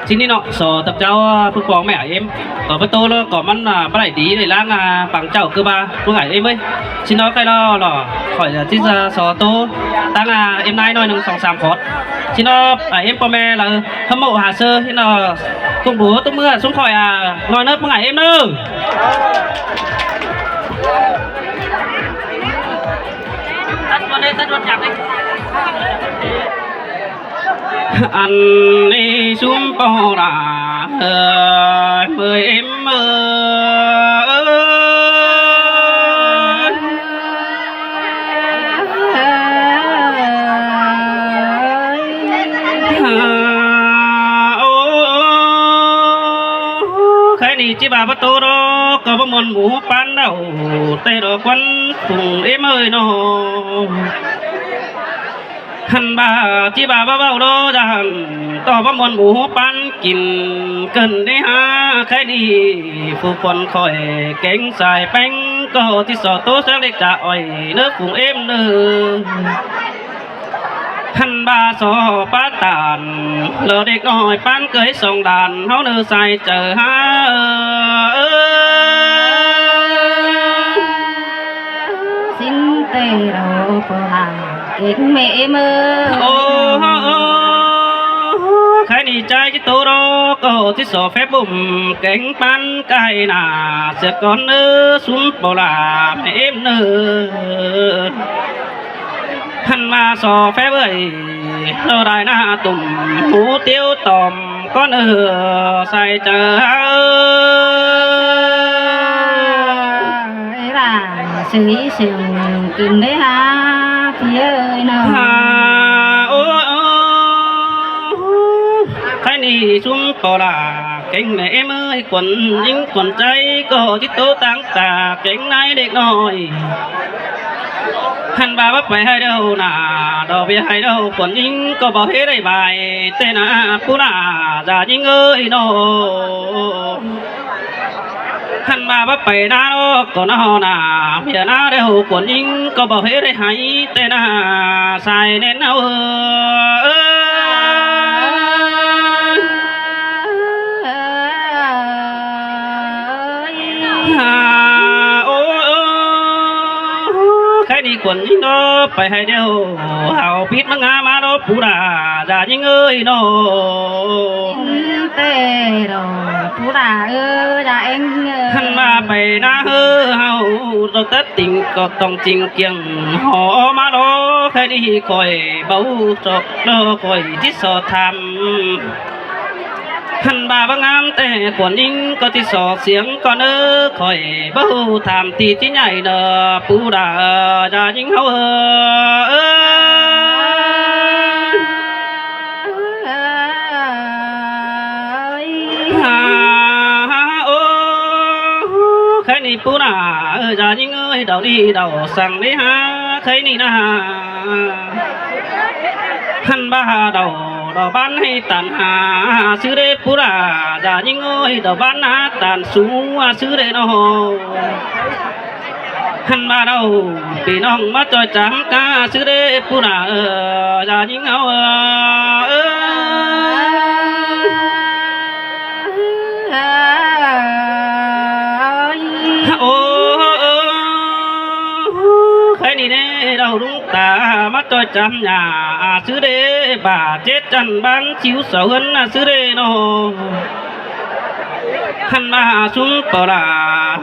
ຊິນີ້ເນາະ ຂໍຕາມເຈົ້າຜູ້ປອງແມ່ອາເອັມ ກໍປະຕູໂລກກໍມັນ ອ່າ ບໍ່ໄດ້ດີໄດ້ລ້າງ ອ່າ ປັງເຈົ້າຄືວ່າຜູ້ອ້າຍເອັມເອີຍ. ຊິເນາະ ໃຄເນາະ ຂ້ອຍຊິສະ ຂໍໂຕຕັ້ງ ອ່າ ເອັມນາຍໜ້ອຍໜຶ່ງ ສອງສາມຄອດ. ຊິເນາະ ອ້າຍເອັມ ພໍ່ແມ່ລາວ ຂະໂມຫາເຊີ ຊິເນາະ ກຸ້ມດູຕົບມືຊຸມຂ້ອຍ ອ່າ ໜ້ອຍເນີ ຜູ້ອ້າຍເອັມເນີ. ອັນນີ້ຊຸມປອງຫຼ້າເອີຍ ເມີຍເອັມເອີຍ ໂອ້ ໃຄນີ້ຈິວ່າປະຕູດອກ ກໍບໍ່ມ່ວນໝູປານເດົາ ແຕ່ດອກຄວັນຝູງເອັມເອີຍເນາະ. ຫັ້ນວ່າ ຈິວ່າບໍ່ເວົ້າດອກ ຢ້ານຕໍ່ບໍ່ມ່ວນໝູປານກິນ ເກີນໄດ້ຫາ ໃຄນີ້ຜູ້ຄົນຂ້ອຍເກັ່ງສາຍແປ້ງ ກໍຊິສໍໂຕສາເລັກຈາອ້ອຍເນີ ຝູງເອັມເນີ. ຫັ້ນວ່າສໍປາຕານ ລະເດັກນ້ອຍປານເກີຍສອງດານ ເຮົາເນີສາຍເຈີຫາ ເອີ ຊິນເຕໂລໂປລາ ເກັ່ງແມ່ເອີຍ ໂອ້ ໃຄນີ້ໃຈຈິໂຕໂລ ກໍຊິສໍແຟບຸ້ມ ເກັ່ງປານກາຍໜ້າ ເສຍກ່ອນເນີ ຊຸມໂປລາ ແມ່ເອັມເນີ. ຫັ້ນມາສໍແຟເວີຍ ໂລດາຍໜ້າຕຸ່ມ ຫູຕຽວຕອມ ກ່ອນເອີ ໃສ່ເຈີ ເອີ ລາ ຊິເຊິ່ງກິນໄດ້ຫາ ພີ່ເອີຍເນາະ ຫາ ໂອ້ ໃຄນີ້ຊຸມໂປລາ ເກັ່ງແມ່ເອັມເອີຍ ຂວັນຍິງຂວັນໃຈ ກໍຈິໂຕຕັ້ງຕາ ເກັ່ງນາຍເດັກນ້ອຍ. ຫັ້ນວ່າບໍ່ໄປໃຫ້ເດີນາ ດອກເບ້ຍໃຫ້ເດີ ຂວັນຍິງກໍບໍ່ເຮັດໄດ້ບາຍ ແຕ່ນາ ປູນາ ຢ່າຍິງເອີຍເນາະ. ຫັ້ນວ່າບໍ່ໄປນາດອກກໍນາ ເບ້ຍນາເດີ ຂວັນຍິງກໍບໍ່ເຮັດໄດ້ໃຫ້ ແຕ່ນາ ສາຍແໜ້ນເອົາເອີຍ. ຫາ ໂອ້ ໂອ້ ໃຄນີ້ຄວນຍິງເນາະ ໄປໃຫ້ດຽວ ເຮົາຜິດມາງາມາເນາະ ປູດາ ຢ່າຍິງເອີຍເນາະ ເຕໂດ ປູດາເອີຍ ຢ່າເອັງເອີຍ ຫັ້ນມາໄປນາເຮີ ເຮົາຕ້ອງຕັດຕິງ ກໍຕ້ອງຈິງກຽງ ຫໍມາເນາະ ໃຄນີ້ຂ້ອຍເບົາຈອກເນາະ ຂ້ອຍທີ່ສອດຖາມ ຫັ້ນວ່າບໍ່ງາມແຕ່ຄວນຍິງ ກໍທີ່ສອດສຽງກ່ອນເອີ ຂ້ອຍບໍ່ຮູ້ຖາມທີ່ທີ່ໃຫຍ່ເດີ ປູດາ ຢ່າຍິງເຮົາເອີຍ ຫາ ໂອ້ ໃຄນີ້ປູດາ ຢ່າຍິງເອີຍ ດາວນີ້ດາວສັງນີ້ຫາ ໃຄນີ້ນະ ຫັ້ນວ່າດາວ ດາວບ້ານໃຫ້ຕັນຫາ ຊື່ເດປູດາ ຢ່າຍິງເອີຍ ດາວບ້ານນາຕານສູງວ່າຊື່ເດເນາະ ຫັ້ນວ່າດາວ ພີ່ນ້ອງມາຈອຍຈາງກາ ຊື່ເດປູດາ ເອີ ຢ່າຍິງເຮົາເອີຍ ໂອ້ ໃຄນີ້ແນ່ ດາວລຸງ ຕາມາຈອຍຈຳຫຍ້າ ອາ ຊື່ເດ ບາເຈັດຈັນບານ ຊິວສະເຮືອນນະ ຊື່ເດເນາະ ຫັ້ນມາຊຸມປະລາ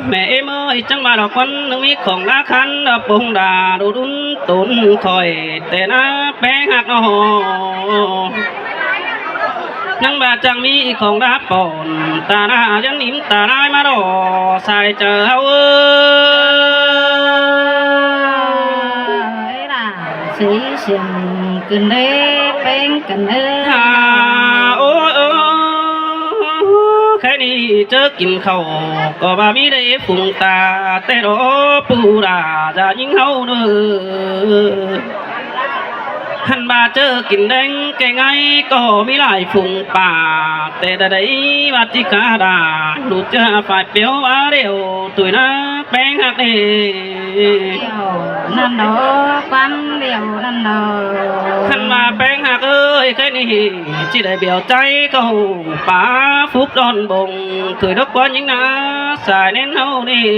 ແມ່ເອີຍ ເອີຍ ຈັ່ງມາດອກວັນ ໜຶ່ງມີຂອງລາຄັນ ອາ ປົງດາ ດູດຸນຕົນຂ້ອຍ ແຕ່ນາແປງຮັກເນາະ ນາງບາດຈັ່ງມີຂອງລາບອນ ຕາໜ້າຍັງນິມຕາລາຍມາດອກ ສາຍເຈົ້າເອີຍ ເອີຍ ລາ ສີສຽງຂຶ້ນເດ້ ເປັງກັນເອີຍ ຫາ ໂອ້ຍ ໂອ້ຍ ແຄ່ນີ້ເຈີກິນເຂົ້າ ກໍວ່າມີໄດ້ຟຸງຕາ ແຕ່ດອກປູດາ ຢ່າຍິງເຮົາເດີ. ເ ຄັນວ່າເຈີກິນແດງແກງໄອກໍມີຫຼາຍຝູງປ່າ ແຕ່ໃດໆວ່າຕິກາດາ ດູເຈີຝ່າຍປຽວວ່າດຽວ ຕຸຍນາແປ້ງຮັກເດ ດຽວນັ້ນດອກ ຄວາມດຽວນັ້ນດອກ ຄັນວ່າແປ້ງຮັກເອີຍ ແຄ່ນີ້ ຊິໄດ້ບຽວໃຈເຂົ້າປ່າ ຟຸກດອນບົງ ເຄີຍດອກກວນຍິງນາ ສາຍເນັ້ນເຮົານີ້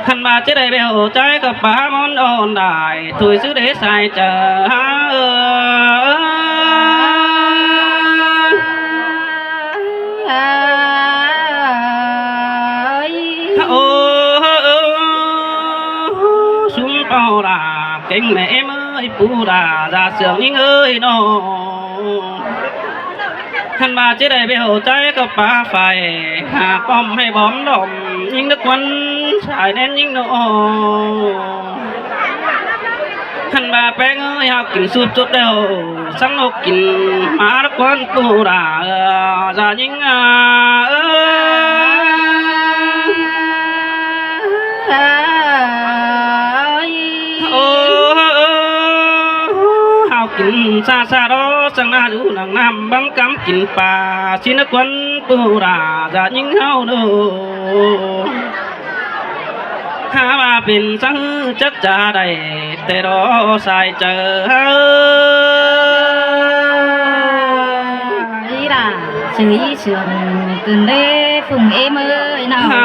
ຄັນວ່າຈະໄດ້ແວວໃຈກັບປາມອນອ່ອນດາຍ ຖ້ວຍຊື້ເດສາຍເຈົ້າ ໂອ້ ຊຸມເປົ່າລາ ເກັ່ງແມ່ເອັມເອີຍ ປູດາ ຈາເຊື່ອງຍິງເອີຍນ້ອງ ຄັນວ່າຈະໄດ້ແວວໃຈກັບປາໄຟ ຫາປ້ອມໃຫ້ບອມດອມ ຍິງນະກວັນ ສາຍແໜ້ນຍິງນອງ ຄັນວ່າແປ້ງເອີຍ ເຮົາກິນສຸບຈຸດແລ້ວ ສັງນົກກິນໝານະກວັນ ປູດາ ຈາຍິງ ອາ ເອີຍ ໂອ້ ເຮົາກິນຊາຊາດອ ສັງນາຢູ່ນັງນ້ຳ ບັງກຳກິນປາ ຊິນະກວັນ ປູດາ ຈາຍິງເຮົາເດີ ຫາວ່າເປັນສັງ ຈັກຈະໄດ້ແຕ່ດອ ສາຍເຈີ ອີຫຼ້າ ເຊີຍເຊື່ອງ ກຶນເດ ຟຸງເອເມີຍນະ ໂອ້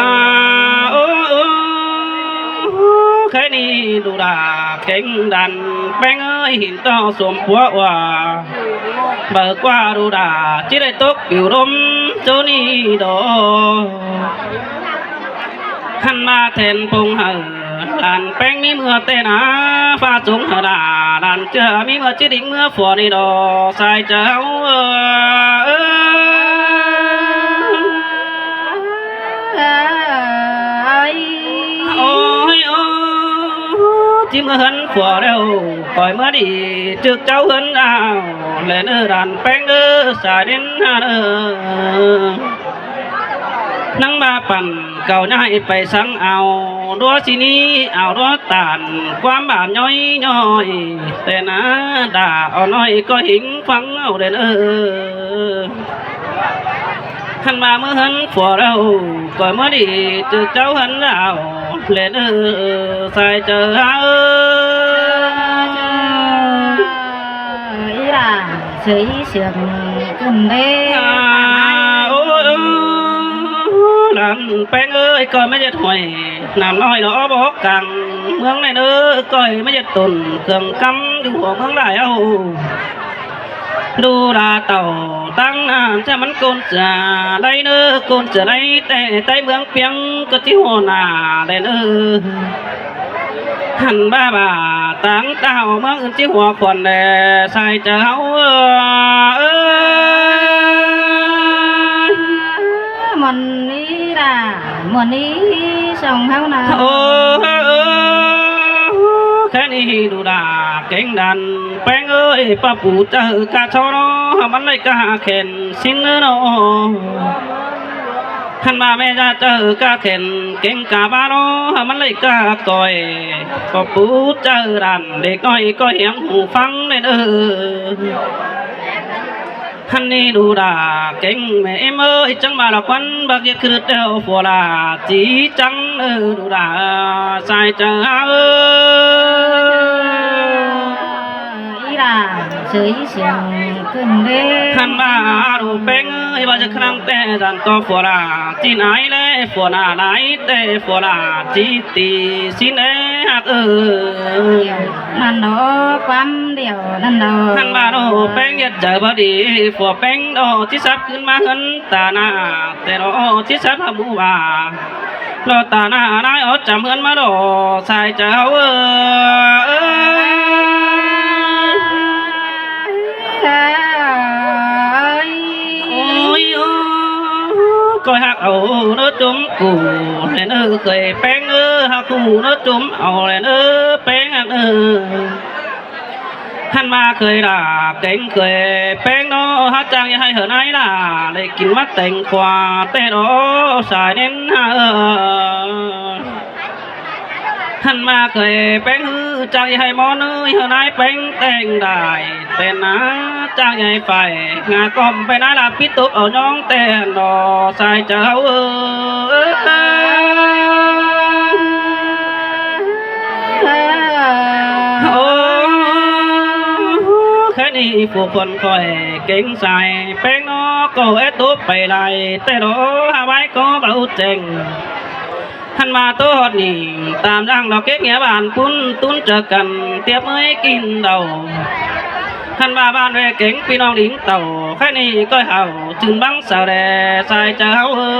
ໂອ້ ແຄ່ນີ້ດູດາ ເກັ່ງດັນ ແປ້ງເອີຍ ຫີນຕໍ່ສົມປົວວ່າ ເບີກວ່າດູດາ ຈິໄດ້ຕົກປິວລົມ ໂຈນີ້ດອກ ຫັນມາແທນພົງເຮີ ຫຼານແປ້ງມີເມືອແຕ່ນາ ຟ້າສົງເຮີດາ ຫຼານເຈື່ອມີເມືອຈິດິງເມືອຝົນນີ້ດອກ ສາຍເຈົ້າເອີຍ ໂອ້ຍ ໂອ້ ຈິເມືອເຮືອນຜົວແລ້ວ ຂ້ອຍເມືອດີ ຈຶກເຈົ້າເຮືອນອາວ ແລະເນີ ຫຼານແປ້ງເດີ ສາຍເໜັນເດີ ນາງບາປັນເກົ່າຍ້າຍໄປສັງອາວ ດັວຊິໜີອາວດັວຕານ ຄວາມບາບຍ້ອຍຍ້ອຍ ແຕ່ໜ້າດາເອົານ້ອຍກໍຫິງຟັງເອົາແດ່ເນີ ຄັນວ່າເມືອເຮືອນຜົວແລ້ວ ກໍເມືອດີ ຈຶກເຈົ້າເຮືອນອາວ ແລະເນີ ສາຍເຈີເອີຍ ອີຫຼ້າ ເຊີຍເຊື່ອງ ກຶນເດ ໂອ້ຍ ຫຼານແປ້ງເອີຍ ກໍມາເຮັດຫ້ວຍນ້ຳນ້ອຍເນາະ ບໍ່ກາງເມືອງໃດເນີ ກໍມາເຮັດຕົ້ນເຄື່ອງກຳຢູ່ຫົວເມືອງຫຼາຍເອົາ ດູລາເຕົ້າຕັ້ງນານ ແຕ່ມັນໂກນເສືອໄດ້ເນີ ໂກນເສືອໄດ້ ແຕ່ໃຕ້ເມືອງປຽງ ກໍຊິຫົວໜ້າໄດ້ເນີ ຫັນບ້າບາ ຕາງເຕົ້າເມືອງອື່ນຊິຫົວຂວັນແດ່ ສາຍເຈົ້າເອີຍ ມ່ວນນີ້ລະ ມ່ວນນີ້ຊ່ອງເຮົານະ ໂອ້ ແຄ່ນີ້ດູດາເກັ່ງດັນ ແປ້ງເອີຍ ປະປູເຈີກະຊໍເນາະ ມັນໄດ້ກະແຂນຊິນເນາະ ຄັນວ່າແມ່ຍາເຈີກະແຂນເກັ່ງກະບາເນາະ ມັນໄດ້ກະກ້ອຍ ປະປູເຈີດັນ ເດັກນ້ອຍກໍຮຽງຫູຟັງແດ່ເດີ ຫັ້ນນີ້ດູດາເກັ່ງແມ່ເອັມເອີຍ ຈັ່ງມາລະຄວັນບັກຢາຄຶດແລ້ວ ຜົວລາຈີຈັງເອີ ດູດາສາຍເຈີເອີຍ ອີລາເຊີຍສຽງຂຶ້ນເດ້ ຫັ້ນວ່າດູແປ້ງເອີຍ ວ່າຈະຄະນັງແຕ່ສັນຕໍ່ ຜົວລາຈີນອາຍແລ ຜົວໜ້ານາຍແຕ່ ຜົວລາຈີຕີຊິນແອຮັກເອີຍ ນັ້ນດອກ ຄວາມດຽວນັ້ນດອກ ຫັ້ນວ່າໂດແປ້ງເຮັດໃຈບໍ່ດີ ຜົວແປ້ງດອກ ຊິສັບຄືນມາເຮືອນຕາໜ້າ ແຕ່ດອກ ຊິສັບຫາໝູ່ວ່າ ດອກຕາໜ້ານາຍອອກຈາກເຮືອນມາດອກ ສາຍເຈົ້າເອີຍ ໂອ້ຍ ໂອ້ຍ ກໍຮັກເອົາເນີຈຸມກູແລະເນີເຄີຍແປ້ງເອີ ຮັກກູເນີຈຸມເອົາແລະເນີແປ້ງເອີ ຫັ້ນມາເຄີຍດາເກັ່ງເຄີຍແປ້ງເນາະ ຮັກຈັງຢ່າໃຫ້ເຫີນໃຫ້ຫຼ້າ ໄດ້ກິນມາແຕ່ງຂວາແຕ່ດອກ ສາຍເນັ້ນຫາເອີ ຫັ້ນມາເຄີຍແປ້ງເອີ ຈາກໃຫຍ່ໝໍເນີຍເຮີນາຍແປງແຕ່ງໄດ້ ແຕ່ນາຈາກໃຫຍ່ໄຟ ງາກ້ອມໄປນາລາປິດຕົບເອົາຍອງແຕ່ນດອກ ຊາຍເຈົ້າເອີຍ. ໂອ້ ແຄ່ນີ້ຜູ້ຄົນຂ້ອຍເກັ່ງໃສ ແປງນອກກໍແອດຕົບໄປໄລ່ ແຕ່ດອກຫາໄວ້ກໍເບົາແຈ້ງ. ຫັ້ນມາໂຕຮອດນີ້ ຕາມຫຼັງດອກເກັກເຫຍບ້ານປຸ້ນ ຕຸນເຈີກັນ ຕຽບເມີຍກິນເຫຼົ້າ. ຫັ້ນມາບ້ານແວເກັງ ພີ່ນ້ອງລິງເຕົ່າ ໃຄນີ້ກ້ອຍເຮົາ ຈືນບັງສາແລ ຊາຍເຈົ້າເອີຍ.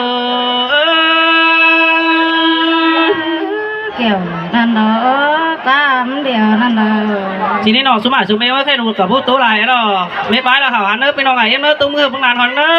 ແກ້ວນັ້ນດອກ ຕາມດຽວນັ້ນດອກ ທີນີ້ເນາະ ສຸມາສຸເມເອີຍ ໃຄລູກກັບຜູ້ໂຕຫຼາຍເນາະ ເມປາຍລະເຮົາ ຫັ້ນເດີ ພີ່ນ້ອງອ້າຍເອັມເດີ ຕົບມືເບິ່ງນານຮອນເດີ.